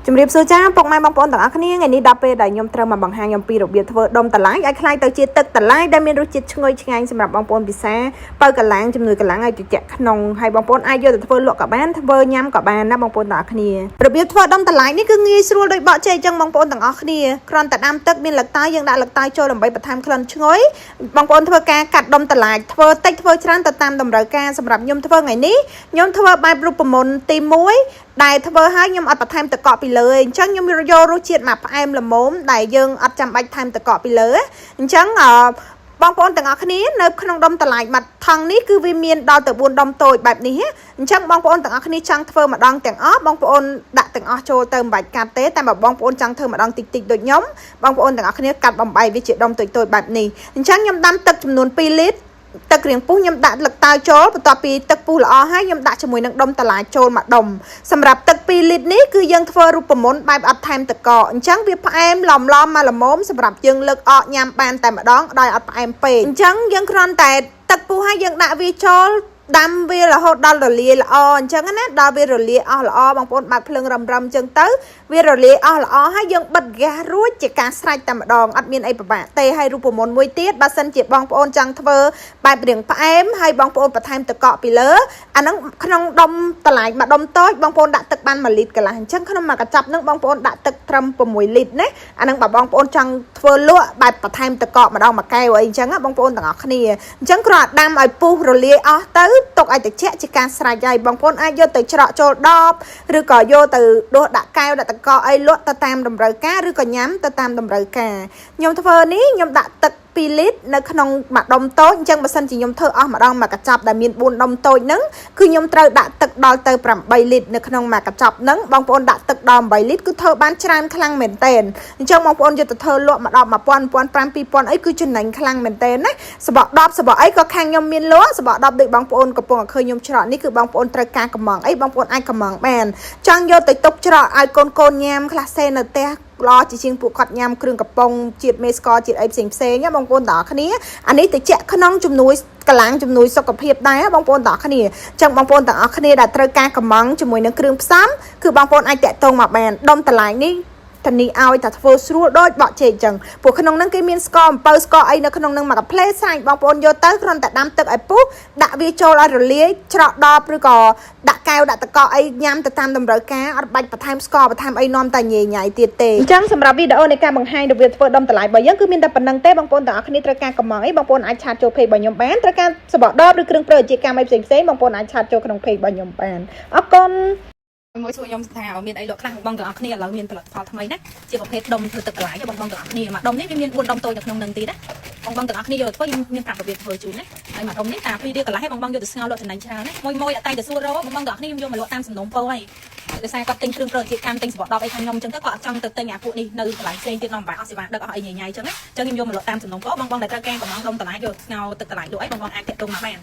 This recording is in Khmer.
ជំរាបសួរចាពុកម៉ែបងប្អូនទាំងអស់គ្នាថ្ងៃនេះដល់ពេលដែលខ្ញុំត្រូវមកបង្ហាញអំពីរបៀបធ្វើដុំតឡាយឲ្យក្លាយទៅជាទឹកតឡាយដែលមានរសជាតិឈ្ងុយឆ្ងាញ់សម្រាប់បងប្អូនពិសាបើកម្លាំងជំនួយកម្លាំងឲ្យត្រជាក់ក្នុងហើយបងប្អូនអាចយកទៅធ្វើលក់ក៏បានធ្វើញ៉ាំក៏បានណាបងប្អូនទាំងអស់គ្នារបៀបធ្វើដុំតឡាយនេះគឺងាយស្រួលដូចបកចេកចឹងបងប្អូនទាំងអស់គ្នាគ្រាន់តែដាំទឹកមានលឹកតើយយើងដាក់លឹកតើយចូលដើម្បីបន្ថែមក្លិនឈ្ងុយបងប្អូនធ្វើការកាត់ដុំតឡាយធ្វើតិចធ្វើច្រើនទៅតាមតម្រូវការសម្រាប់ខ្ញុំធ្វើថ្ងៃនេះខ្ញុំធ្វើបែបរូបមន្តទី1ដែលធ្វើឲ្យខ្ញុំអត់បន្ថែមទឹកកកពីលើទេអញ្ចឹងខ្ញុំយករសជាតិមកផ្អែមល្មមដែលយើងអត់ចាំបាច់ថែមទឹកកកពីលើទេអញ្ចឹងអឺបងប្អូនទាំងអស់គ្នានៅក្នុងដុំតឡាយបាត់ថង់នេះគឺវាមានដល់ទៅ4ដុំតូចបែបនេះណាអញ្ចឹងបងប្អូនទាំងអស់គ្នាចង់ធ្វើម្ដងទាំងអស់បងប្អូនដាក់ទាំងអស់ចូលទៅមិនបាច់កាត់ទេតែបើបងប្អូនចង់ធ្វើម្ដងតិចតិចដូចខ្ញុំបងប្អូនទាំងអស់គ្នាកាត់បំបីវាជាដុំតូចៗបែបនេះអញ្ចឹងខ្ញុំដាំទឹកចំនួន2លីត្រទឹករៀងពុះខ្ញុំដាក់លឹកតើយចូលបន្ទាប់ពីទឹកពុះល្អហើយខ្ញុំដាក់ជាមួយនឹងដុំតឡាយចូលមួយដុំសម្រាប់ទឹក2លីត្រនេះគឺយើងធ្វើរូបមន្តបែបអត់ថែមទឹកកកអញ្ចឹងវាផ្អែមឡំឡំមកល្មមសម្រាប់យើងលើកអកញ៉ាំបានតែម្ដងដោយអត់ផ្អែមពេកអញ្ចឹងយើងគ្រាន់តែទឹកពុះហើយយើងដាក់វាចូលដាំវារហូតដល់រលាយល្អអញ្ចឹងណាដល់វារលាយអស់ល្អបងប្អូនបើកភ្លើងរំរំអញ្ចឹងទៅវារលាយអស់ល្អហើយយើងបិទហ្គាសរួចជាការស្រេចតែម្ដងអត់មានអីពិបាកទេហើយរូបមន្តមួយទៀតបើសិនជាបងប្អូនចង់ធ្វើបែបរាងផ្អែមហើយបងប្អូនបន្ថែមទឹកកកពីលើអាហ្នឹងក្នុងដុំតឡាយមួយដុំតូចបងប្អូនដាក់ទឹកបាន1លីត្រកន្លះអញ្ចឹងក្នុងមួយកញ្ចប់ហ្នឹងបងប្អូនដាក់ទឹកត្រឹម6លីត្រណាអាហ្នឹងបើបងប្អូនចង់ធ្វើលក់បែបបន្ថែមទឹកកកម្ដងមួយកែវអីអញ្ចឹងណាបងប្អូនទាំងអស់គ្នាអញ្ចឹងគ្រាន់តែដាំឲ្យពុះរលាយអស់ទៅទុកឲ្យត្រជាក់ជាការស្រេចហើយបងប្អូនអាចយកទៅច្រកចូលដបឬក៏យកទៅដួសដាក់កែវដាក់ទឹកកកអីលក់ទៅតាមតម្រូវការឬក៏ញ៉ាំទៅតាមតម្រូវការខ្ញុំធ្វើនេះខ្ញុំដាក់ទឹក2លីត្រនៅក្នុងមួយដុំតូចអញ្ចឹងបើសិនជាខ្ញុំធ្វើអស់ម្ដងមួយកញ្ចប់ដែលមាន4ដុំតូចហ្នឹងគឺខ្ញុំត្រូវដាក់ទឹកដល់ទៅ8លីត្រនៅក្នុងមួយកញ្ចប់ហ្នឹងបងប្អូនដាក់ទឹកដល់8លីត្រគឺធ្វើបានច្រើនខ្លាំងមែនទែនអញ្ចឹងបងប្អូនយកទៅធ្វើលក់មួយដប1000 1500 2000អីគឺចំណេញខ្លាំងមែនទែនណាសបក10សបកអីក៏ខាងខ្ញុំមានលក់សបក10ដូចបងប្អូនកំពុងតែឃើញខ្ញុំច្រកនេះគឺបងប្អូនត្រូវការកំងអីបងប្អូនអាចកំងបានចង់យកទៅទុកច្រកឲ្យកូនកូនញ៉ាំខ្លះសេនៅផ្ទះល្អជាជាងពួកគាត់ញ៉ាំគ្រឿងកំប៉ុងជាតិមេស្ករជាតិអីផ្សេងផ្សេងណាបងប្អូនទាំងអស់គ្នាអានេះទៅជាក់ក្នុងជំនួយកម្លាំងជំនួយសុខភាពដែរបងប្អូនទាំងអស់គ្នាអញ្ចឹងបងប្អូនទាំងអស់គ្នាដែលត្រូវការកំងជាមួយនឹងគ្រឿងផ្សំគឺបងប្អូនអាចតាក់ទងមកបានដុំតម្លៃនេះធានីឲ្យតែធ្វើស្រួលដូចបក់ចេកអញ្ចឹងព្រោះក្នុងហ្នឹងគេមានស្ករអំពៅស្ករអីនៅក្នុងហ្នឹងមកកាផ្លេស្រេចបងប្អូនយកទៅគ្រាន់តែដាំទឹកឲ្យពុះដាក់វាចូលឲ្យរលាយច្រកដបឬក៏ដាក់កែវដាក់ទឹកកកអីញ៉ាំទៅតាមតម្រូវការអត់បាច់បន្ថែមស្ករបន្ថែមអីនាំតែញ៉ៃញ៉ៃទៀតទេអញ្ចឹងសម្រាប់វីដេអូនៃការបង្ហាញរបៀបធ្វើដុំតម្លៃរបស់យើងគឺមានតែប៉ុណ្្នឹងទេបងប្អូនទាំងអស់គ្នាត្រូវការកំងអីបងប្អូនអាច chat ចូល page របស់ខ្ញុំបានត្រូវការសបកដបឬគ្រឿងប្រអាជីវកម្មអីផ្សេងៗបងប្អូនអាច chat ចូលក្នុង page របស់ខ្ញុំបានអរគុណ។ មួយសួរខ្ញុំថាមានអីលក់ខ្លះបងទាំងអស់គ្នាឥឡូវមានផលិតផលថ្មីណាជាប្រភេទដុំធ្វើទឹកបន្លែបងបងទាំងអស់គ្នាមួយដុំនេះវាមាន4ដុំតូចនៅក្នុងនឹងទៀតណាបងបងទាំងអស់គ្នាយកទៅធ្វើខ្ញុំមានប្រាប់របៀបធ្វើជូនណាហើយមួយដុំនេះតា2រៀលកន្លះឲ្យបងបងយកទៅស្ងោរលក់ចំណេញច្រើនណាមួយមួយអត់តែងតែសួររកបងបងទាំងអស់គ្នាខ្ញុំយកមកលក់តាមសំណុំពរហើយដោយសារគាត់ទិញគ្រឿងប្រជាកម្មទិញសបកដបអីខាងខ្ញុំអញ្ចឹងទៅគាត់អត់ចង់ទៅទិញអាពួកនេះនៅកន្លែងផ្សេងទៀតនាំបាក់អស់សេវាដឹកអស់អីញ៉ៃញ៉ៃអញ្ចឹងណាអញ្ចឹងខ្ញុំយកមកលក់តាមសំណុំពរបងបងដែលត្រូវការកំងដុំបន្លែយកស្ងោរទឹកបន្លែលក់អីបងបងអាចតាក់ទងមកបាន។